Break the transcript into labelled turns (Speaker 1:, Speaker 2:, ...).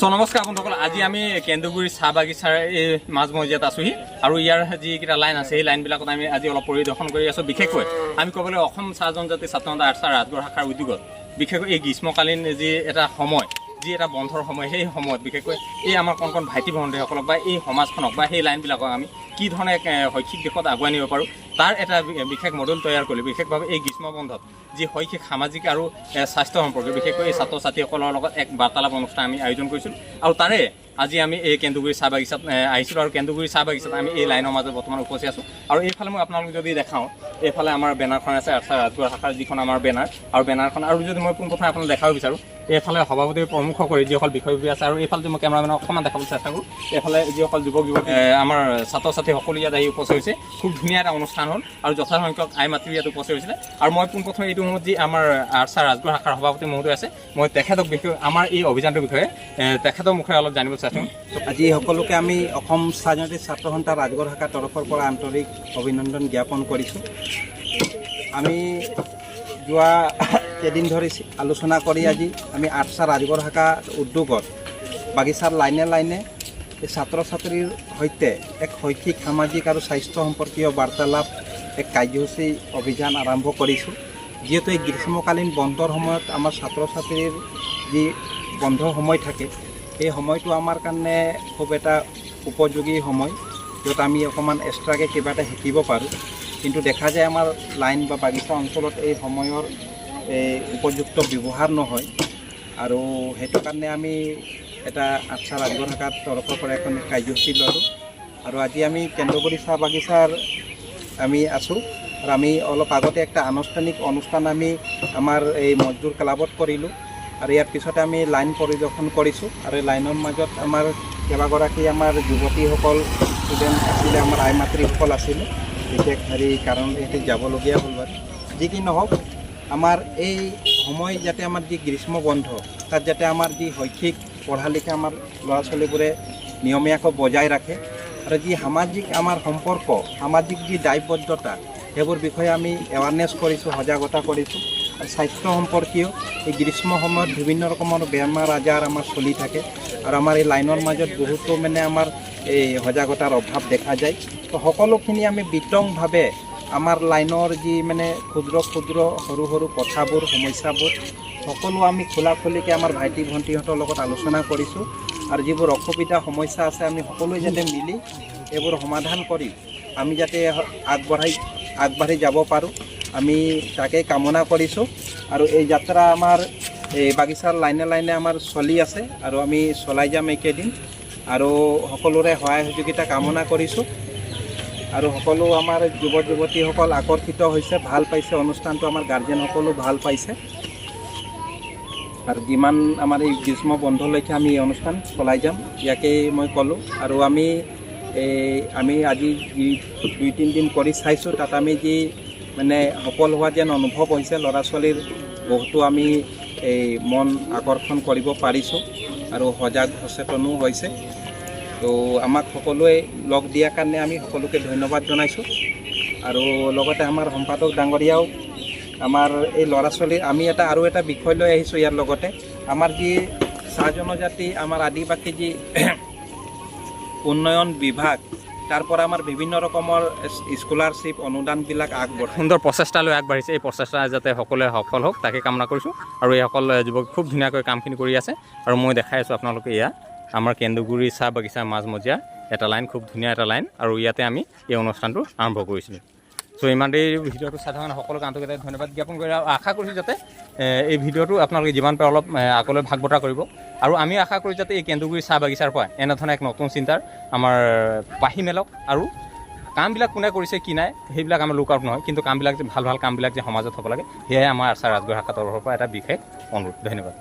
Speaker 1: চ' নমস্কাৰ বন্ধুসকল, আজি আমি কেন্দুগুৰি চাহ বাগিচাৰ এই মাজমজিয়াত আছোহি আৰু ইয়াৰ যিকেইটা লাইন আছে, সেই লাইনবিলাকত আমি আজি অলপ পৰিদৰ্শন কৰি আছোঁ। বিশেষকৈ আমি ক'বলৈ অসম চাহ জনজাতি ছাত্ৰ সন্থা আটছা ৰাজগড় শাখাৰ উদ্যোগত বিশেষকৈ এই গ্ৰীষ্মকালীন যি এটা সময়, যি এটা বন্ধৰ সময়, সেই সময়ত বিশেষকৈ এই আমাৰ কণ কণ ভাইটি ভণ্টীসকলক বা এই সমাজখনক বা সেই লাইনবিলাকক আমি কি ধৰণে এক শৈক্ষিক দিশত আগুৱাই নিব পাৰোঁ, তাৰ এটা বিশেষ মডেল তৈয়াৰ কৰি বিশেষভাৱে এই গ্ৰীষ্ম বন্ধত যি শৈক্ষিক, সামাজিক আৰু স্বাস্থ্য সম্পৰ্কে বিশেষকৈ এই ছাত্ৰ ছাত্ৰীসকলৰ লগত এক বাৰ্তালাপ অনুষ্ঠান আমি আয়োজন কৰিছিলোঁ। আৰু তাৰে আজি আমি এই কেন্দুগুৰি চাহ বাগিচাত আহিছিলোঁ আৰু কেন্দুগুৰি চাহ বাগিচাত আমি এই লাইনৰ মাজত বৰ্তমান উপস্থিত আছোঁ। আৰু এইফালে মই আপোনালোক যদি দেখাওঁ, এইফালে আমাৰ বেনাৰখন আছে, আটছা ৰাজগড় শাখাৰ যিখন আমাৰ বেনাৰ আৰু বেনাৰখন। আৰু যদি মই পোনপ্ৰথমে আপোনালোক দেখাব বিচাৰোঁ, এইফালে সভাপতি প্ৰমুখ কৰি যিসকল বিষয়ববীয়া আছে আৰু এইফালে যদি মই কেমেৰামেনক অকণমান দেখাবলৈ চেষ্টা কৰোঁ, এইফালে যিসকল যুৱক যুৱতী, আমাৰ ছাত্ৰ ছাত্ৰী সকলো ইয়াত আহি উপস্থিত হৈছে। খুব ধুনীয়া এটা অনুষ্ঠান হ'ল আৰু যথাসংখ্যক আই মাতৃ ইয়াত উপস্থিত হৈছিলে। আৰু মই পোনপ্ৰথমে এইটো সময়ত যি আমাৰ আটছা ৰাজগড় শাখাৰ সভাপতি মহোদয় আছে, মই তেখেতক বিষয়ে, আমাৰ এই অভিযানটোৰ বিষয়ে তেখেতৰ মুখেৰে অলপ জানিব চেষ্টা কৰিম।
Speaker 2: আজি সকলোকে আমি অসম চাহ জনজাতি ছাত্ৰ সন্থা ৰাজগড় শাখাৰ তৰফৰ পৰা আন্তৰিক অভিনন্দন জ্ঞাপন কৰিছোঁ। আমি যোৱা কেইদিন ধৰি আলোচনা কৰি আজি আমি আটছা ৰাজগড় শাখাৰ উদ্যোগত বাগিচাৰ লাইনে লাইনে এই ছাত্ৰ ছাত্ৰীৰ সৈতে এক শৈক্ষিক, সামাজিক আৰু স্বাস্থ্য সম্পৰ্কীয় বাৰ্তালাপ এক কাৰ্যসূচী অভিযান আৰম্ভ কৰিছোঁ। যিহেতু এই গ্ৰীষ্মকালীন বন্ধৰ সময়ত আমাৰ ছাত্ৰ ছাত্ৰীৰ যি বন্ধ সময় থাকে, সেই সময়টো আমাৰ কাৰণে খুব এটা উপযোগী সময়, য'ত আমি অকণমান এক্সট্ৰাকৈ কিবা এটা শিকিব পাৰোঁ। কিন্তু দেখা যায় আমাৰ লাইন বা বাগিচা অঞ্চলত এই সময়ৰ এই উপযুক্ত ব্যৱহাৰ নহয়। আৰু সেইটো কাৰণে আমি এটা আটছা ৰাজগড় শাখাৰ তৰফৰ পৰা এখন কাৰ্যসূচী ল'লোঁ। আৰু আজি আমি কেন্দুগুৰি চাহ বাগিচাৰ আমি আছোঁ আৰু আমি অলপ আগতে একটা আনুষ্ঠানিক অনুষ্ঠান আমি আমাৰ এই মজদুৰ ক্লাবত কৰিলোঁ আৰু ইয়াৰ পিছতে আমি লাইন পৰিদৰ্শন কৰিছোঁ। আৰু এই লাইনৰ মাজত আমাৰ কেইবাগৰাকী আমাৰ যুৱতীসকল, ষ্টুডেণ্ট আছিলে, আমাৰ আই মাতৃসকল আছিলে। বিশেষ হেৰি কাৰণ ইয়াতে যাবলগীয়া হ'ল বাৰু। যি কি নহওক, আমাৰ এই সময় যাতে আমাৰ যি গ্ৰীষ্ম বন্ধ, তাত যাতে আমাৰ যি শৈক্ষিক পঢ়া লিখা আমাৰ ল'ৰা ছোৱালীবোৰে নিয়মীয়াকৈ বজাই ৰাখে আৰু যি সামাজিক আমাৰ সম্পৰ্ক, সামাজিক যি দায়বদ্ধতা, সেইবোৰ বিষয়ে আমি এৱাৰনেছ কৰিছোঁ, সজাগতা কৰিছোঁ। আৰু স্বাস্থ্য সম্পৰ্কীয় এই গ্ৰীষ্ম সময়ত বিভিন্ন ৰকমৰ বেমাৰ আজাৰ আমাৰ চলি থাকে আৰু আমাৰ এই লাইনৰ মাজত বহুতো মানে আমাৰ এই সজাগতাৰ অভাৱ দেখা যায়। তো সকলোখিনি আমি বিতংভাৱে আমাৰ লাইনৰ যি মানে ক্ষুদ্ৰ ক্ষুদ্ৰ সৰু সৰু কথাবোৰ, সমস্যাবোৰ সকলো আমি খোলা খুলিকৈ আমাৰ ভাইটি ভণ্টিহঁতৰ লগত আলোচনা কৰিছোঁ। আৰু যিবোৰ অসুবিধা, সমস্যা আছে, আমি সকলোৱে যাতে মিলি এইবোৰ সমাধান কৰি আমি যাতে আগবাঢ়ি যাব পাৰোঁ, আমি তাকেই কামনা কৰিছোঁ। আৰু এই যাত্ৰা আমাৰ এই বাগিচাৰ লাইনে লাইনে আমাৰ চলি আছে আৰু আমি চলাই যাম এইকেইদিন আৰু সকলোৰে সহায় সহযোগিতা কামনা কৰিছোঁ। আৰু সকলো আমাৰ যুৱক যুৱতীসকল আকৰ্ষিত হৈছে, ভাল পাইছে অনুষ্ঠানটো, আমাৰ গাৰ্জেনসকলো ভাল পাইছে। আৰু যিমান আমাৰ এই গ্ৰীষ্ম বন্ধলৈকে আমি এই অনুষ্ঠান চলাই যাম, ইয়াকেই মই ক'লোঁ। আৰু আমি আজি যি 2-3 দিন কৰি চাইছোঁ, তাত আমি যি মানে সফল হোৱা যেন অনুভৱ হৈছে। ল'ৰা ছোৱালীৰ বহুতো আমি এই মন আকৰ্ষণ কৰিব পাৰিছোঁ আৰু সজাগ সচেতনো হৈছে। তো আমাক সকলোৱে লগ দিয়াৰ কাৰণে আমি সকলোকে ধন্যবাদ জনাইছোঁ। আৰু লগতে আমাৰ সম্পাদক ডাঙৰীয়াও আমাৰ এই ল'ৰা ছোৱালীৰ আমি এটা আৰু এটা বিষয় লৈ আহিছোঁ। ইয়াৰ লগতে আমাৰ যি চাহ জনজাতি, আমাৰ আদিবাসী যি উন্নয়ন বিভাগ, তাৰ পৰা আমাৰ বিভিন্ন ৰকমৰ স্কলাৰশ্বিপ, অনুদানবিলাক আগবঢ়ায়।
Speaker 1: সুন্দৰ প্ৰচেষ্টা লৈ আগবাঢ়িছে। এই প্ৰচেষ্টা যাতে সকলোৱে সফল হওক, তাকে কামনা কৰিছোঁ। আৰু এইসকল যুৱক খুব ধুনীয়াকৈ কামখিনি কৰি আছে। আৰু মই দেখাই আছোঁ আপোনালোকে, এয়া আমাৰ কেন্দুগুৰি চাহ বাগিচাৰ মাজমজিয়াৰ এটা লাইন, খুব ধুনীয়া এটা লাইন। আৰু ইয়াতে আমি এই অনুষ্ঠানটো আৰম্ভ কৰিছিলোঁ। চ' ইমানতেই ভিডিঅ'টো চাই থকা সকলোকে আন্তৰিকতাৰে ধন্যবাদ জ্ঞাপন কৰি আৰু আশা কৰিছোঁ যাতে এই ভিডিঅ'টো আপোনালোকে যিমান পাৰে অলপ আগলৈ ভাগ বতৰা কৰিব। আৰু আমি আশা কৰোঁ যাতে এই কেন্দুগুৰি চাহ বাগিচাৰ পৰা এনেধৰণে এক নতুন চিন্তাৰ আমাৰ পাহি মেলক। আৰু কামবিলাক কোনে কৰিছে কি নাই, সেইবিলাক আমাৰ লুক আউট নহয়, কিন্তু কামবিলাক যে ভাল ভাল কামবিলাক যে সমাজত হ'ব লাগে, সেয়াই আমাৰ আটছা ৰাজগড় শাখা তৰফৰ পৰা এটা বিশেষ অনুৰোধ। ধন্যবাদ।